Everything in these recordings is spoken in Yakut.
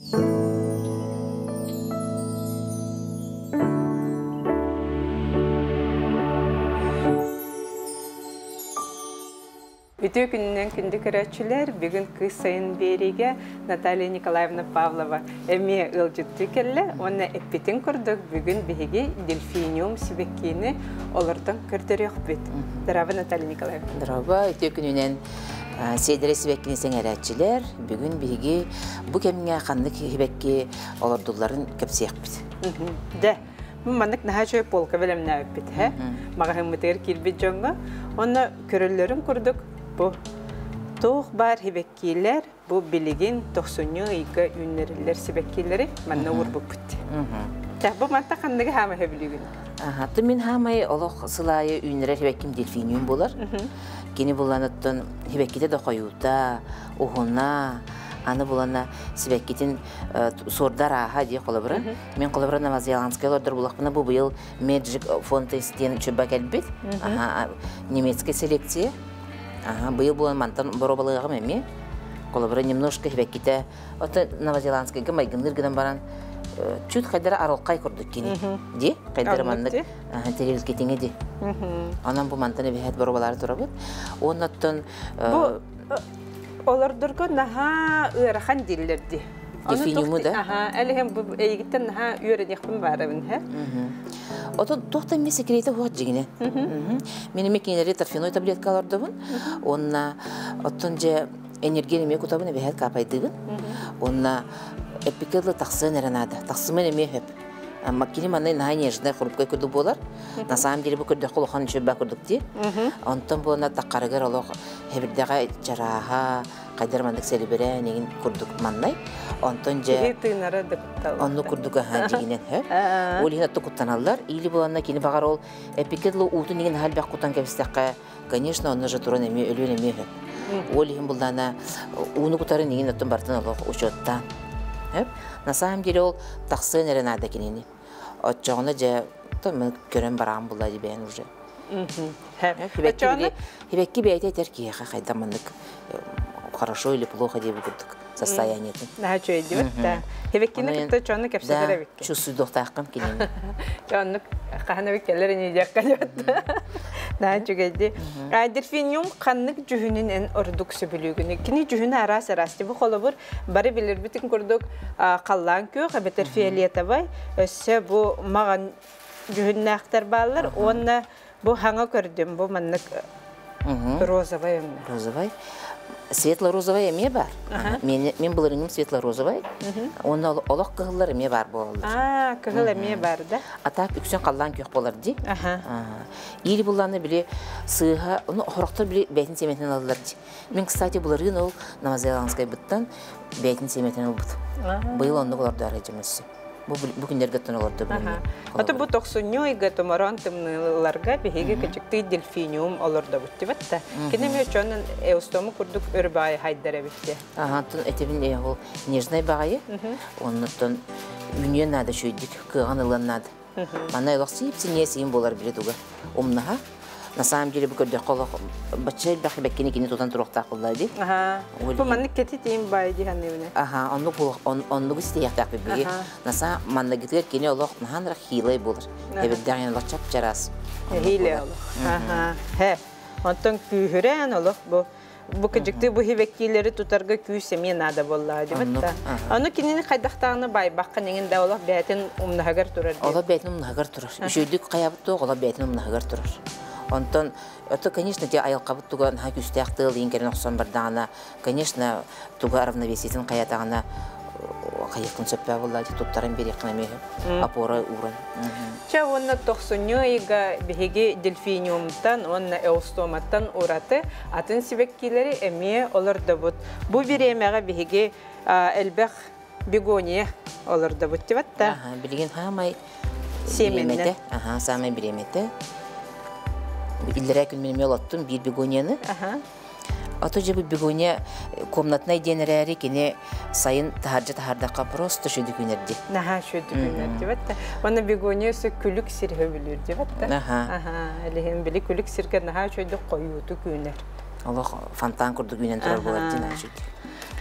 Үтүө күнүнэн күндү көрөөччүлэр, бүгүн кыыс сайын биэриигэ Наталья Николаевна Павлова эмиэ ыалдьыттыы кэллэ уонна эппитин курдук бүгүн биһиги дельфиниум сибэккиини олордон көрдөрүөхпүт. Здорово, Наталья Николаевна. Здорово, үтүө күнүнэн сиэдэрэ сибэккини сэҥээрээччилэр. Бүгүн биһиги бу кэмҥэ ханнык сибэкки олордулларын кэпсиэхпит. Дьэ, маннык наһаа үчүгэй полка бэлэмнээбиппит, һэ? Маҕаһыыммытыгар киирбит дьоҥҥо. Онно көрөллөрүн курдук бу туох баар сибэккиилэр бу билигин тохсунньу ыйга үүннэриллэр сибэккиилэри манна уурбуппут. Чэ, бу манта ханныгы хаама сөбүлүүгүн? Аха, мин хаамай олох сылаайы үүннэрэр сибэкким дельфиниум буолар. Кини буланыттан сибэккитэ да хойуута, уһуна, аны булана сибэккитин суордар ааха дии холобура. Мин холобура Новозеландскай олордор булахпына бу быйыл Magic Fontes диэн чуба кэлбит. Аха, немецкая селекция. Аха, быйыл буолан мантан боруобалыаҕым эмиэ. Холобура немножко сибэккитэ ото Новозеландскайга майгынныыр гынан баран чуть хайдара арылхай курдук кини. Ди, хайдара маннык тэрилкитиҥи ди. Онон бу мантан эбиһэт боруобалаары турабыт. Оннуттан Бу олордорго наһаа ыарахан дииллэр ди. Дефиниуму да? Аха, элиһин бу эйигиттэн наһаа үөрэниэхпин баарабын, хэ? Отон туохтан ми секрете хуох дьигинэ. Мин эми кинилэри торфяной таблетка олордобун. Онна оттон же энергия эми кутабын эбэһэт капайдыыбын. Онна эпикелы тахсыан эрэ наада. Тахсымын эмиэ хөп. Кини манна наһаа нежная хрупкай курдук буолар. На самом деле бу көрдөххө улахан үчүгэй курдук дии. Онтон буолана таххарыгар олох хэбирдэҕэ чарааһа, хайдар маннык сэлибирээн игин курдук маннай. Онтон же тыынара да куттал. Онну курдук аха дьигинен хө. Ол иһин отто куттаналлар. Или буланна кини баҕар ол эпикетлы уутун игин халбэх кутан кэбистэххэ, конечно, онно же туран эмиэ өлүөн эмиэ хөп. Ол иһин буллана ууну кутарын игин оттон бартын олох учуоттаан. Хөп. На самом деле ол тахсыан эрэ наада кинини. Оччоҕуна дьэ мен көрөн бараан булла дибээн уже. Хибекки бэйэтэ этэр киһиэхэ хайда маннык хорошо или плохо диэби курдук состояниетын. Наһаа үчүгэй да. Хибеккини кытта чону кэпсэтэр эбикки. Чувствуйдуохтааххын кинини. Чоннук хаһан эбит келер ини диэххэ диэт. Наһаа үчүгэй Дельфиниум ханнык дьүһүнүн эн ордук сөбүлүүгүнүй? Кини дьүһүнэ араас-араас. Бу холобур бары билэрбитин курдук халлаан күөх эбэтэр фиолетовай, өссө бу маҕан дьүһүннээхтэр бааллар уонна бу хаҥа көрдүм, бу маннык розовай өҥнө. Розовай. Светло-розовай эмиэ бар. Мен былырыҥым светло-розовай. Уонна олох кыһыллар эмиэ бар буолаллар. Аа, кыһыл эмиэ бар да. А так үксүн халлаан күөх болар ди. Или булланы били сыыһа, ну хорохтор били бэйтин семетин алалар ди. Мен, кстати, былырыын ол Новозеландскайбыттан бэйтин семетин ылбыт. Быйыл оннук олордо арайдьым өссө. Бу бу күннэргэ оттон олордо билиҥҥи. Ото бу тохсунньу ыйга томороон тымныыларга биһиги кычыктыы дельфиниум олордобут дибэт да. Кини эмиэ чонун эустому курдук өр баайы хайдар эбит дии. Аха, тун этибин ол нежный баҕайы. Оннуттан үнүөн наада шүйдик, кыаҕын ылыан наада. Манна олох сиип-синьиэ сиин буолар били туга. Умнаһа. На самом деле бу көрдөххө олох бачча элбэх бэккини кини тутан туруохтаах буолла дии. Аха. Бу маннык кэтитиин баай дии саныыбын. Аха, оннук оннук истиэхтээх биһиги. Наса манныгытыгар кини олох наһаан хиилэй буолар. Эбирдэҕин олох чап-чараас. Хиилэй олох. Аха. Хэ. Онтон күүһүрээн олох бу бу кыдьыктыы бу хибэккиилэри тутарга күүс эмиэ наада буоллаҕа дибит да. Ону кинини хайдахтаҕына байбаххын иҥин да олох бэйэтин умнаһыгар турар диэн. Олох бэйэтин умнаһыгар турар. Үчүгэйдик хайабыт туох олох бэйэтин умнаһыгар турар. Онтон это, конечно, те айылҕабыт туга наһаа күүстээх тыал иин кэлэн охсон бардаҕына, конечно, туга равновесиетин хайатаҕына хайыаххын сөппөө буолла туттаран биэриэххин эмиэ опора ууран. Чэ уонна тохсунньу ыйга биһиги дельфиниумтан уонна эустоматтан ураты атын сибэккилэри эмиэ олордобут. Бу бириэмэҕэ биһиги элбэх бегония олордобут дибат да. Билигин хаамай сиэмэннэ. Аха, саамай бириэмэтэ. Иллэрээ күн мин эмиэ олоттум биир бегонияны. Ото дьэ бу бегония комнатнай диэн эрээри кини сайын таһырдьа таһаардахха просто шүдүкүнэрди. Наһаа шүдүкүнэрди бэтта. Уонна бегония өссө күлүк сир хөбүлүүр дибэтта. Аха, элиһин били күлүк сиргэ наһаа үчүгэйдик хойууту күүнэр. Олох фонтан курдук үүнэн турар буолар дии наһаа үчүгэй.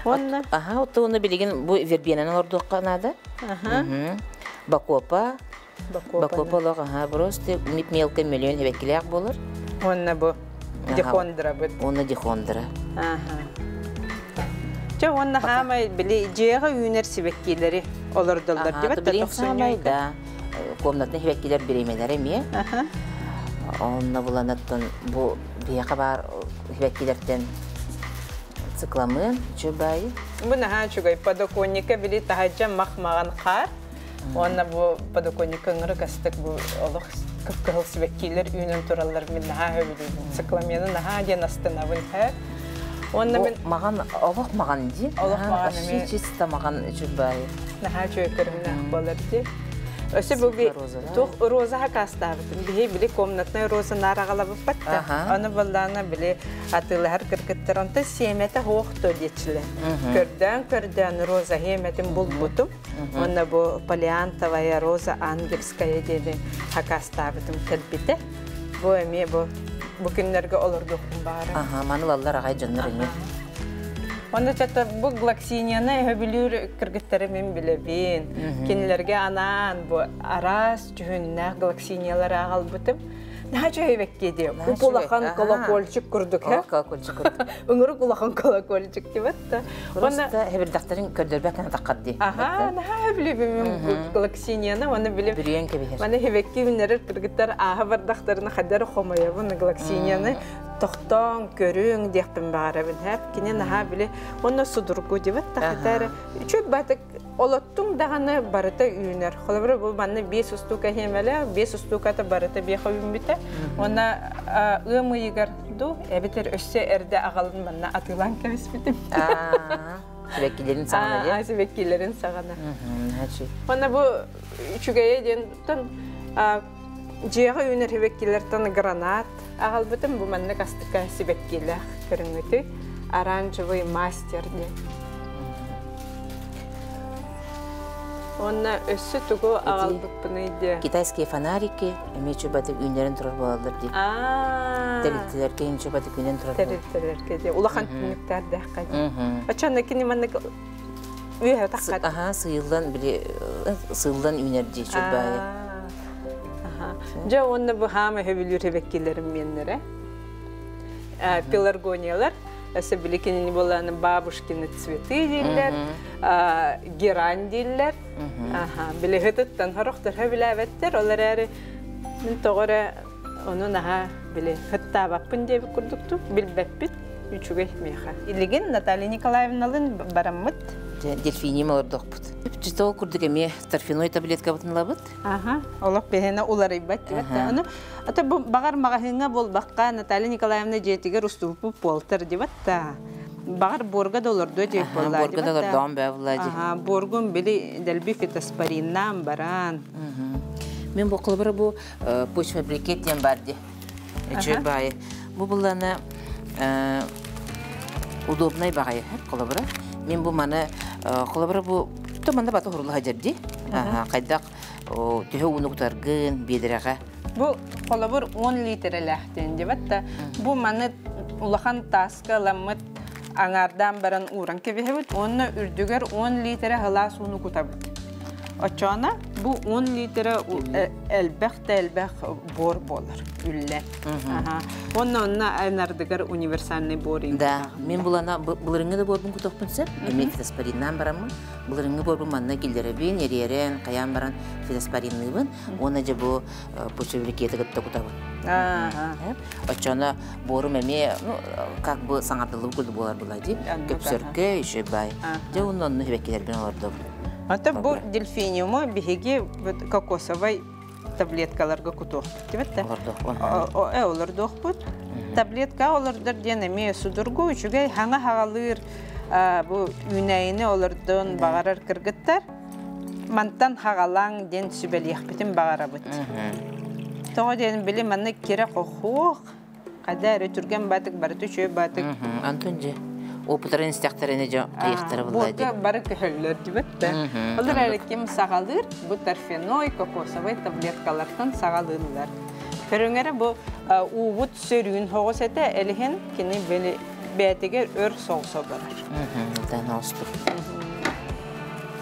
Уонна Аха, оттоуна билигин бу вербенаны олордуохха наада. Бакопа. Бакопа олох, аха, просто мелко миллион эбэккилээх буолар. Уонна бу дихондрабыт. Уонна дихондра. Аха. Чэ, уонна хаамай били дьиэҕэ үүнэр сибэккилэри олордоллор дибэт да саамай да комнатный сибэккилэр бириэмэлэрэ эмиэ. Онно буланаттан бу биһиэхэ баар сибэккилэртэн цикламын чубай. Бу наһаа үчүгэй подоконника били таһырдьа мах-маҕан хаар. Уонна бу подоконника ыҥырык астык бу олох кып-кыһыл сибэккилэр үүнэн тураллар мин наһаа сөбүлүүбүн. Цикламены наһаа диэн астынабын һэ. Уонна мин маҕан олох маҕан дии. Олох маҕан эмиэ. Чисто маҕан чубай. Наһаа үчүгэй көрүҥнээх буолар дии. Өссө бу туох роза хакаастаабытым. Биһи били комнатнай роза наар аҕалабыппат да. Аны баллаана били атыылаһар кыргыттар онтон сиэмэтэ суох то диэччилэр. Көрдөөн-көрдөөн роза сиэмэтин булбутум. Уонна бу полиантовая роза ангельская диэни хакаастаабытым кэлбитэ. Бу эмиэ бу бу күннэргэ олордуохпун баара. Аха, маны ылаллар аҕай дьоннор эмиэ. Онно чата бу глоксинияны өһөбүлүүр кыргыттары мин билэбин. Кинилэргэ анаан бу араас дьүһүннээх глоксиниялары аҕалбытым. Наһаа үчүгэй диye. Улахан колокольчик курдук. Колокольчик курдук. Ыңырык улахан колокольчик дибет да. Онна хебирдахтарын көрдөрбөк таққар ди. Аха, наһаа билибим глоксинияны, оны билим. Бүрүйен кебихер. Маны хебекки үннерер кыргыттар ааха бардахтарына хаддар хомоябын глоксинияны тохтоон көрүң диэхпин баарабын хэп кини наһаа били онно судургу дибет тахатар үчүк батык олоттуҥ даҕаны барыта үүнэр. Холобура бу манна биэс устуука хиэмэлэ, биэс устууката барыта биэхэ үүммүтэ. Уонна ыам ыйыгар ду эбэтэр өссө эрдэ аҕалын манна атыылаан кэбиспитим. Сибэккилэрин саҕана дии. Сибэккилэрин саҕана. Уонна бу үчүгэйэ диэн дьиэҕэ үүнэр сибэккилэртэн гранат аҕалбытым. Бу маннык астыка сибэккилээх көрүҥүтүй. Оранжевый мастер диэн. Уонна өссө тугу аҕалбыппыный диэ? Китайские фонарики эмиэ чубатык үүннэрэн турар буолаллар дии. Тэрилтэлэргэ иһин чубатык үүнэн турар. Тэрилтэлэргэ дии. Улахан түннүктэрдээххэ дии. Оччоно кини маннык үөһэ таххат. Аха, сыыллан били сыыллан үүнэр дии чубайы. Дьэ уонна бу хаама хөбүлүүр хэбэккилэрим миэннэрэ. Пеларгониялар Өссө били кинини буолааны бабушкины цветы дииллэр, герань дииллэр. Били хытыттан хорохтор билээбэттэр, ол эрээри мин тоҕо эрэ ону наһаа били хыттаабаппын диэбит курдуктук билбэппит үчүгэй миэхэ. Илигин Наталья Николаевналын бараммыт. Дельфиниум олордохпут. Читол курдук эмиэ торфяной таблеткабытын ылабыт. Аха, олох биһиэнэ уларыйбат диэбэт. Аны ата бу баҕар маҕаһыыҥҥа буолбакка Наталья Николаевна дьиэтигэр устубуппут буолтар дибат да. Баҕар буорга да олордуо диэбит буоллаа Буорга да олордоҕум бээ булла дии. Аха, буоргун били дэлби фитоспориннаан баран. Мен бу кылбара бу почва брикет диэн бар ди. Үчүгэй баайы. Бу булланы удобнай баҕайы холобура. Мен бу маны холобура бу то манна бата хурулаха дьэрди. Хайдах төһө ууну кутаргын биэдэрэҕэ. Бу холобур 10 литрэлээхтиэн дебет да. Бу маны улахан тааска ыламмыт аҥаардаан баран ууран кэбиһэбит уонна үрдүгэр 10 литрэ сылаас ууну кутабыт. Оччоҕуна бу 10 литрэ элбэх да элбэх буор буолар үллэ. Уонна онно анардыгар универсальный буор Да, мен булана былырыҥҥы да буорбун кутуохпун сөп. Эмиэ фитоспориннаан бараммын. Былырыҥҥы буорбун манна киллэрэбин, эриэрэн, хайаан баран фитоспоринныыбын. Уонна дьэ бу почвовикеты кытта кутабын. Оччоно буорум эмиэ, ну, как бы саҥардыллыбыт курдук буолар була дии. Көпсөргө, еще бай. Дьэ, уонна онно сибэккилэрбин олордум. Ата бу дельфиниуму биһиги кокосовай таблеткаларга кутуохпут дибит да. Олордуохпут. Таблетка олордор диэн эмиэ судургу үчүгэй хаҥа хаҕалыыр бу үүнээйини олордон баҕарар кыргыттар мантан хаҕалааҥ диэн сүбэлиэхпитин баҕарабыт. Тоҕо диэн били манна кирэ хохуох хайда эрэ түргэн баатык барыта үчүгэй баатык. Антон же опытарын истэхтэринэ дьэ хайыхтара булла ди. Бары көһөллөр дибэт да. Ол эрээри ким саҕалыыр бу торфяной, кокосовай таблеткалартан саҕалыыллар. Көрүҥэрэ бу уубут сөрүүн хоҕус этэ элиһин кини били бээтигэр өр соҕус олорор. Тан оостук.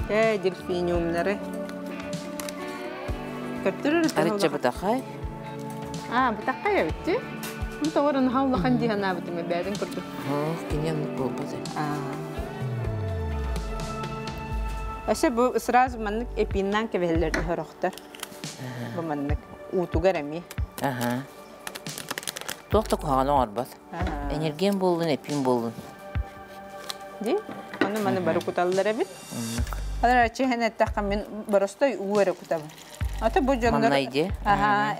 Ээ, дельфиниумнары. Көрдөрөр Арычча бытахай. Аа, бытахай эбитти. Бу тоҕор наһаа улахан дии санаабытым бээтин курдук. Ох, кини оннук буолбат. Өссө бу сразу маннык эпиннан кэбиһэллэр сорохтор. Бу маннык уутугар эмиэ. Аха. Туох да куһаҕаны оҥорбот. Энергиям буоллун, эпиим буоллун. Ди, ону маны бары куталлар эбит. Алар чиһэн эттэххэ мин боростой уу эрэ кутабын. Ата бу дьоннор Манна иди. Аха,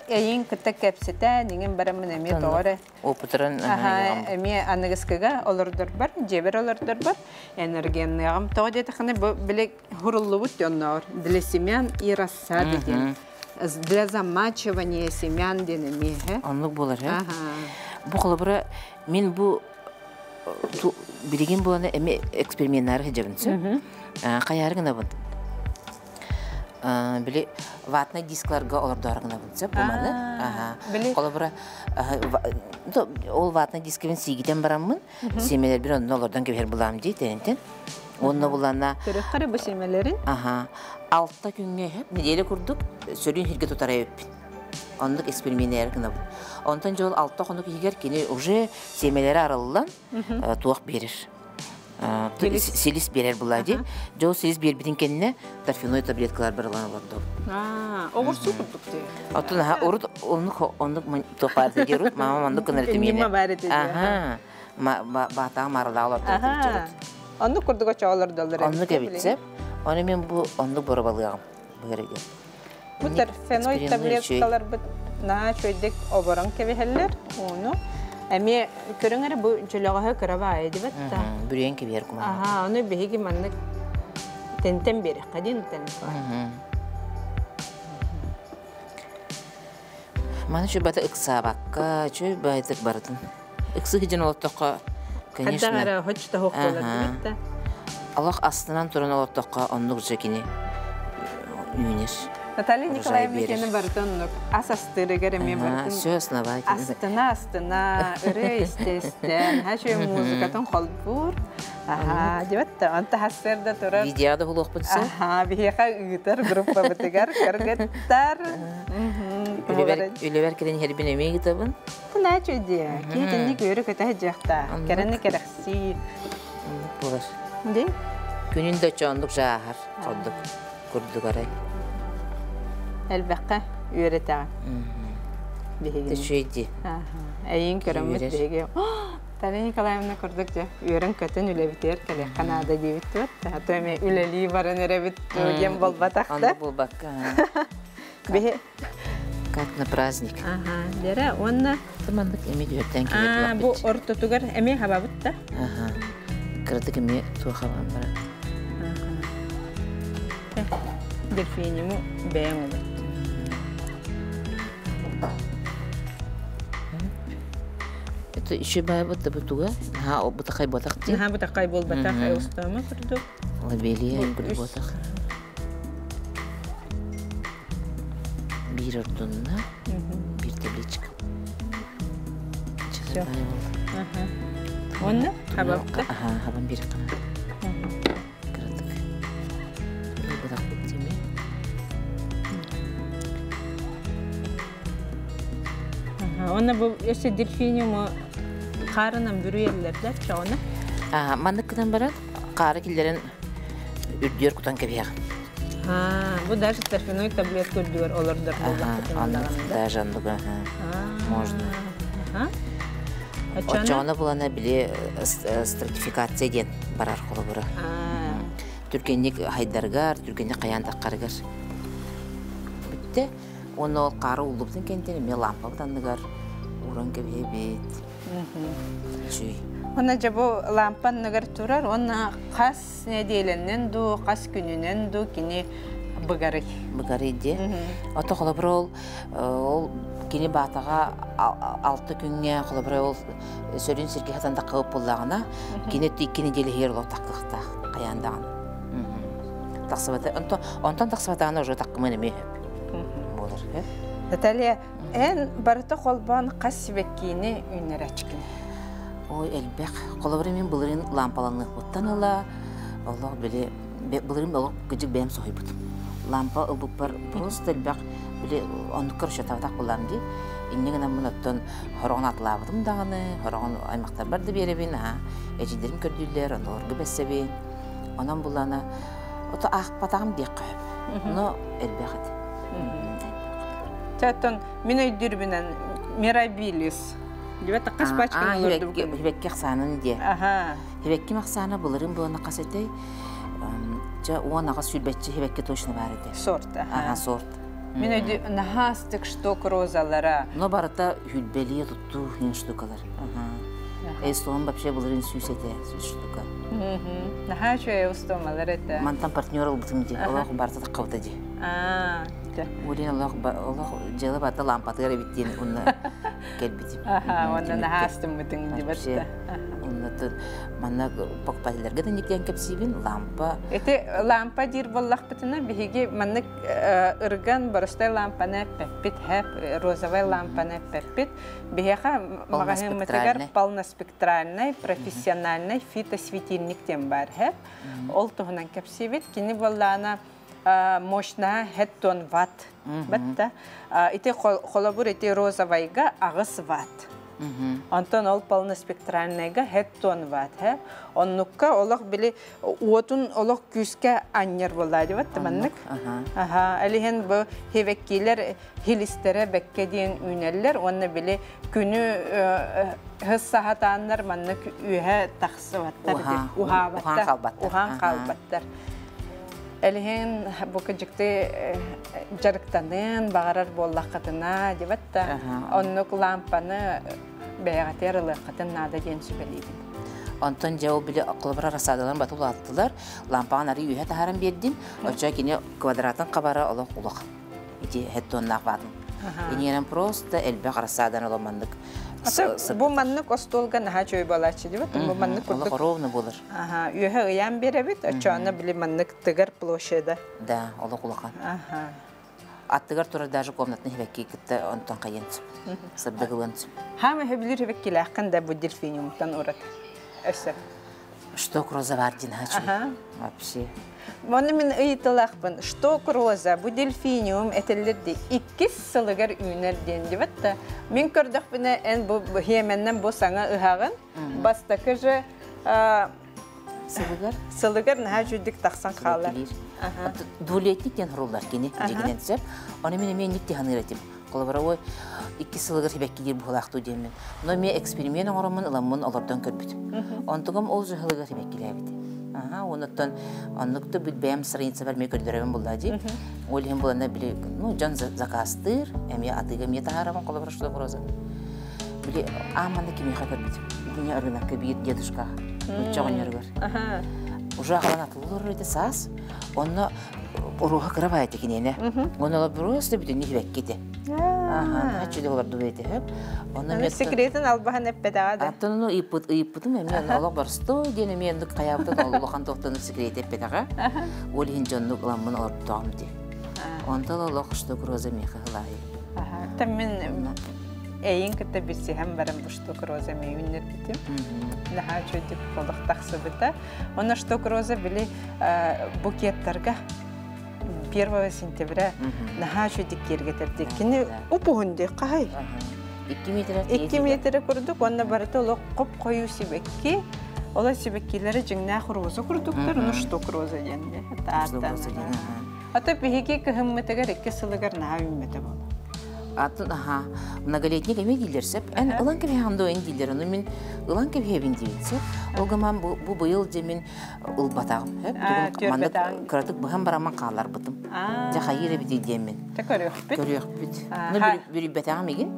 эйин кытта кэпсэтэн, иҥин бараммын эмиэ тоҕо эрэ Опытыран Аха, эмиэ аныгыскыга олордорбор, дьиэбэр олордорбор энергенныаҕым. Тоҕо диэтэххинэ бу били хуруллубут дьонноор для семян и рассады диэн. Для замачивания семян диэн эмиэ. Оннук буолар, э? Бу холобура мин бу билигин буолана эми эксперименнары сылдьабын сөп. Хайаары гынабын. Били ватный дискларга олордоору гынабын сөп бу маны. Холобура ол ватный дискибин сиигитэн бараммын сиэмэлэрбин онно олордон кэбиһэр булаам дии тэнтен. Онно булана Көрөххөрө бу сиэмэлэрин? Аха. Алта күҥҥэ неделя курдук сөрүүн сиргэ тутар эбиппин. Оннук эксперименнээр гынабын. Онтон дьол алта хонук иһигэр кини уже сиэмэлэрэ арыллан туох биэрэр. Силис биэрэр була дии. Дьол силис биэрбитин кэннэ торфяной таблеткалар барылан олордум. Оҕурсуу курдук дии. Оттон аха урут оннук оннук туох баар дии урут мама оннук гынар этим Ньыма баар этэ. Аха. Баатаҕа маралаах олордор. Оннук курдук очо олордоллор. Оннук эбит Оны мен бу оннук боробалыаҕым быһырыгы. Бу торфяной таблеткаларбыт наһаа үчүгэйдик оборон кэбиһэллэр. Ону эмиэ көрүҥ эрэ бу дьөлөҕөһө кыра баайы дибэт да. Бүрүйэн кэбиһэр кумаҕа. Аха, ону биһиги маннык тентэн биэрэххэ диэн тен. Маны чуй бата ыксаабакка, чуй байтык барытын. Ыксы сыдьан олоттоххо, конечно. Хайдах эрэ хочто хоқ болар дибит да. Аллах астынан туран олоттоххо оннук же кини үүнэр. Наталья Николаевна кини барытын оннук ас астыырыгар эмиэ барытын Все основательно. Астына астына, ырыа истэ-истэн, хачы музыкатын холбуур. Аха, дебет онта хассыарда турар. Видеода булуохпун сөп. Аха, биһиэхэ ыытар группабытыгар кыргыттар. Үлэбэр кэлэн иһэрбин эмиэ ыытабын. Наачу диэ. Киһи итинник үөрэ көтө сылдьыахтаах. Кэрэни кэрэхсии. Оннук буолар. Ди? Күнүн да чооннук жааһар курдук курдук арай. Элбэххэ үөрэтэҕин. Биһигини. Үчүгэй дии. Эйин көрөммүт биһиги Таня Николаевна курдук дьэ үөрэн-көтөн үлэбитигэр кэлиэххэ наада диэбит дуо? А то эми үлэлии баран эрэбит диэн буолбатах да. Оннук буолбакка. Биһи Как на праздник. Аха, дэрэ уонна Маннык эми түһэртэн кэлэр бу ортотугар эми хабабыт да. Аха. Кыратык эми туохабан баран. Дельфиниму бэйэҥ олорт. Это еще баайбыт да бутуга. Наһаа бутахай буотах дии. Наһаа бутахай буолбатах, устама курдук. Лабелия буотах. Биир ордунна, биир табличка. Все. Онна хабапта. Аха, хабан бир кана. Кыратык. Бутах биттими. Онна бу өссө дельфиниуму хаарынан бүрүйэллэр да чоҕуна. Маннык гынан баран хаары киллэрэн үрдүөр кутан кэбиһэҕин. Бу даже торфяной таблетка үрдүгэр олордор буоллахпытын Даже оннук можно. Оччоҕуна булана били стратификация диэн барар холобура. Түргэнник хайдаргар, түргэнник хайаан таххарыгар. Бүттэ. Уонна ол хаара ууллубутун кэнтэн эмиэ лампабыт анныгар ууран кэбиһэбит. Үчүй. Уонна дьэ бу лампа анныгар турар уонна хас нэдиэлэнэн дуу, хас күнүнэн дуу кини быгарый. Быгарый диэ. Ото холобура ол ол кини баатаҕа алта күҥҥэ холобура ол сөрүн сиргэ хатан таххыбыт буоллаҕына кини икки нэдиэлэ иһигэр олох таххыахтаах хайаан даҕаны. Тахсыбата онтон онтон тахсыбатаҕына уже таххымын эмиэ сөп буолар. Наталья, эн барыта холбоон хас сибэккиини үүннэрээччикин? Ой, элбэх. Холобура мин былырыын лампаланыахпыттан ыла олох били былырыын олох кыдьык бэйэм соһуйбутум. Лампа ылбыппар просто элбэх били оннукка расчетабатах буоллаам дии. Инньэ гынаммын оттон хороҕун атылаабытым даҕаны, хороҕун аймахтарбар да биэрэбин, аһа, эдьиийдэрим көрдүүллэр, оннолорго бэссэбин. Онон булана ото аахпатаҕым диэххэ сөп. Но элбэх этэ. Чэ, оттон мин өйдүүрбүнэн Мирабилис Дибэ таккас пачканы олордубут. Хибекки ахсаанын диэ. Аха. Хибекким ахсаана былырын буолана хас этэй? Чэ, 10 аҕыс сүүрбэччэ хибекки точно баар этэ. Сорт. Аха, сорт. Мин өйдүү наһаастык шток розалара. Но барыта хүлбэлиэ туттуу хин штукалар. Ага. Эстон вообще былырын сүүс этэ, сүүс штука. Наһаа үчүгэй устуомалар этэ. Мантан партнер ылбытым дии. Олох барыта таххабыта дии. Аа, Улин олох олох дьыала барыта лампатыгар эбит диэн уонна кэлбитим. Аха, уонна наһаа астыммытыҥ дибэтте. Онно манна покупателлэргэ да никиэн кэпсиибин лампа. Ити лампа диир буоллахпытына биһиги маннык ырган боростой лампаны эппэппит, хэп розовай лампаны эппэппит. Биһиэхэ маҕаһыыммытыгар полноспектральный профессиональный фитосветильник диэн баар хэп. Ол туһунан кэпсиибит. Кини буоллаана мощная хеттон ватт. Батта. Ити холобур ити розовайга 8 ватт. Онтон ол полноспектральныйга хеттон ватт. Оннукка олох били уотун олох күүскэ анньар буоллаа дибат маннык. Аха, элиһин бу хевеккилер хилистере бэкке диэн үүнэллэр уонна били күнү хыссахатааннар маннык үөһэ тахсыбаттар уһаабаттар уһаан хаалбаттар. Элиһин бу кыдьыкты дьарыктаныан баҕарар буоллаххытына дибат да оннук лампаны бэйэҕитигэр ылыаххытын наада диэн сүбэлиибин. Онтон дьэ ол били холобура рассадаларын баты улааттылар, лампаҕын арыы үөһэ таһааран биэрдим. Оччо кини квадратын хабара олох улахан. Ити хеттоннаах баатын. Иньэрэн просто элбэх рассадан олох маннык Бу маннык остуолга наһаа үчүгэй буолааччы дибит. Бу маннык курдук. Ровно буолар. Аха, үөһэ ыйаан биэрэбит, оччоҕуна били маннык тыгар площада. Да, олох улахан. Аха. Аттыгар турар даже комнатны хибекки кытта онтон хайын сырдык ылын. Хаама хөбүлүр хибеккилээххин да бу дельфиниумтан урат. Өссө. Шток роза бар дин хачы. Вообще. Оны мин ыйытылаахпын, шток роза, бу дельфиниум этиллерди иккис сылыгар үүнэр диэн дибэт да. Мин көрдөхпүнэ эн бу хиэмэннэн бу саҥа ыһаҕын бастакы же сылыгар сылыгар наһаа үчүгдүк тахсан хаалар. Двулетник диэн хоруллар кини дьигинэн сөп. Оны мин эмиэ ник тиханыыр этим. Холобура ой икки сылыгар хибеккилиир буһалаахтуу диэммин. Но эмиэ эксперимент оҥороммун ыламмын олордон көрбүтүм. Онтугум ол жыһылыгар хибеккилээбит. Аха, онуттан оннук да бүт бэйэм страницабар эмиэ көрдөрөбүн булла дии. Ол иһин булана били, ну, дьон заказтыыр, эмиэ атыыга эмиэ таһаарабын холобура что роза. Били ааманна кимиэхэ көрбүтүм. Итини ырынакка биир дедушка нучча оҕонньоругар. Уже аҕалан атыллар этэ саас. Онно уруоха кыра баайа киниэнэ. Онно просто бүтүннүү хибэкки Аха, чүдэ олорду бэйте хөп. Онно мен секретин албаһан эппэтэҕэ да. Аттан ону ыйыппыт ыйыппытым эмиэ олох барсто диэн эмиэ эндик хайаабыта улахан тохтону секрет эппэтэҕэ. Ол иһин дьоннук ыламмын олордоҕум ди. Онтон олох штук роза миэхэ хылаайы. Аха, мен эйин кытта билсиһэн баран бу штук роза ми үүннэрбитим. Наһаа үчүгдүк олох тахсыбыта. Онно штук роза били букеттарга 1 сентября наһаа үчүгдүк киэргэтэрди. Кини упуһун дии хаһай. 2 метр. 2 метр курдук, уонна барыта олох хоп-хойуу сибэкки. Олор сибэккилэри дьиҥнээх роза курдуктар, ону штук роза диэн. Ата биһиги кыһыммытыгар икки сылыгар наһаа үүммэтэ буолла. Атын аха многолетник эмиэ дииллэр сөп. Эн ылан кэбиһэҕин дуо эн дииллэр. Ону мин ылан кэбиһэбин диибин сөп. Ол гынан бу, бу быйыл дьэ мин ылбатаҕым. Сөп. Тугун маннык кыратык быһан бараммын хаалларбытым. Дьэ хайыыр эбитий диэммин. Дьэ көрүөхпүт. Көрүөхпүт. Ну бүрүйбэтэҕим игин.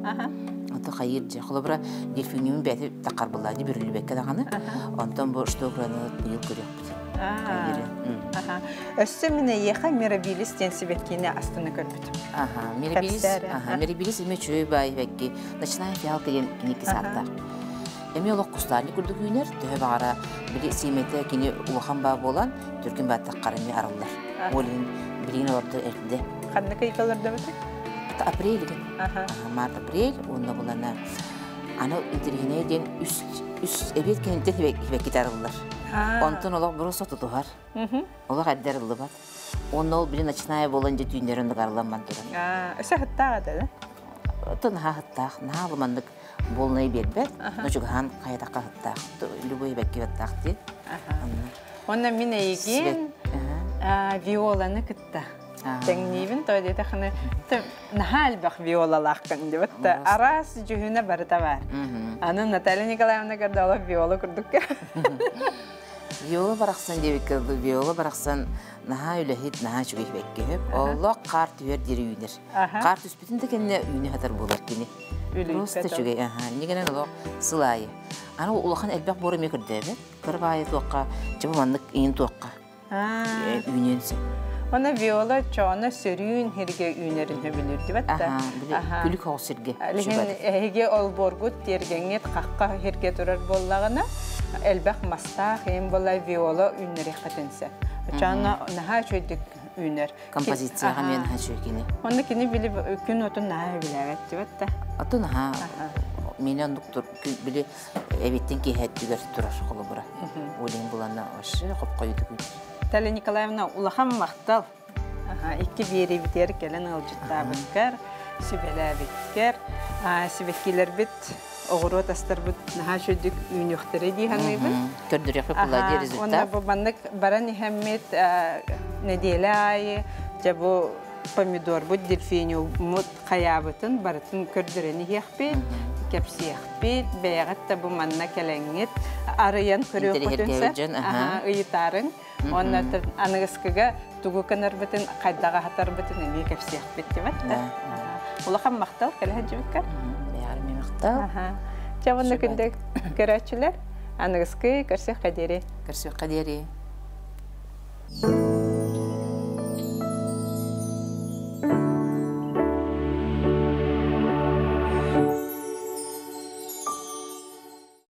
Ото хайыыр дьэ. Холобура дельфиниум бэйэтэ таххарбыллаа дии бүрүллүбэккэ даҕаны. Онтон бу что быйыл көрүөхпүт. Өссө мин эйиэхэ Мирабилис диэн сибэккини астына көрбүтүм. Аха, Мирабилис, аха, Мирабилис эмиэ үчүгэй баай сибэкки. Ночная фиалка диэн киники сааттаах. Эмиэ олох кустаанньык курдук үүнэр, төһө баҕара били сиэмэтэ кини улахан баа буолан, түргэн бааттаххар эмиэ арыллар. Ол иһин билигин олордо эрдэ. Ханнык ыйга олордобутуй? Апрель. Аха, март-апрель, уонна булана аны интириһинэй диэн үс Үс эбиэт кэнниттэн хибэккитэ арыллар. Онтон олох просто тутуһар. Олох эрдэ арыллыбат. Уонна ол били ночная буолан дьэ түүннэрин арылламман турар. Өсө хыттаах этэ да? Ото наһаа хыттаах, наһаа лыманнык буолнай биэрбэт, но чугаһаан хайатахха хыттаах. Любой хибэкки хыттаах дии. Онно мин эйигин виоланы кытта тэҥниибин то диэтэххинэ наһаа элбэх виолалааххын дибит араас дьүһүнэ барыта баар. Аны Наталья Николаевна Гордолов виола курдук. Виола барахсан диэбиккэ виола барахсан наһаа үлэһит, наһаа үчүгэй бэккиһип. Олох хаар түһэр диэри үүнэр. Хаар түспүтүн да кэннэ үүнэ сатар буолар кини. Просто үчүгэй. Иннигинэн олох сыл аайы. Аны улахан элбэх буор эмиэ көрдөөбөт. Кыра баайы туохха, чэ бу маннык иин туохха үүнүөн сөп. Она виола чоона сөрүүн хирге үүнэрин хөбүлүр дибет да. Күлүк хоҕус сирге. Лиһин эһиги олборгут тиэргэҥҥит хахха хирге турар буоллаҕына элбэх мастаах иин буолла виола үүннэриэххитин сөп. Чоона наһаа үчүгүйдүк үүнэр. Композицияҕа мен наһаа үчүгэй кини. Онно кини били күн отун наһаа сөбүлээбэт дибет да. Отун наһаа мені оннук били эбиттин киэһэттигэр турар холобура. Олин буланна вообще хоп-хойутук Наталья Николаевна, улахан махтал. Икки биэриибитигэр кэлэн ыалдьыттаабыккар, сүбэлээбиккэр, сибэккилэрбит, оҕуруот астарбыт наһаа үчүгдүк үүнүөхтэрэ дии саныыбын. Көрдөрүөххэ куллади результат. Уонна бу маннык баран иһэммит нэдиэлэ аайы дьэ бу помидорбут, дельфиниуммут хайаабытын барытын көрдөрөн иһиэхпит, кэпсиэхпит, бэйэҕит да бу манна кэлэҥҥит арыйан көрүөххүтүн сөп, ыйытаарыҥ. Уонна аныгыскыга тугу кынарбытын, хайдах аһатарбытын эмиэ кэпсиэхпит дибэт да. Улахан махтал кэлэ сылдьыбыккар. Бэйэҕэр махтал. Чэ уонна күндү көрөөччүлэр, аныгыскы көрсүөххэ диэри. Көрсүөххэ диэри.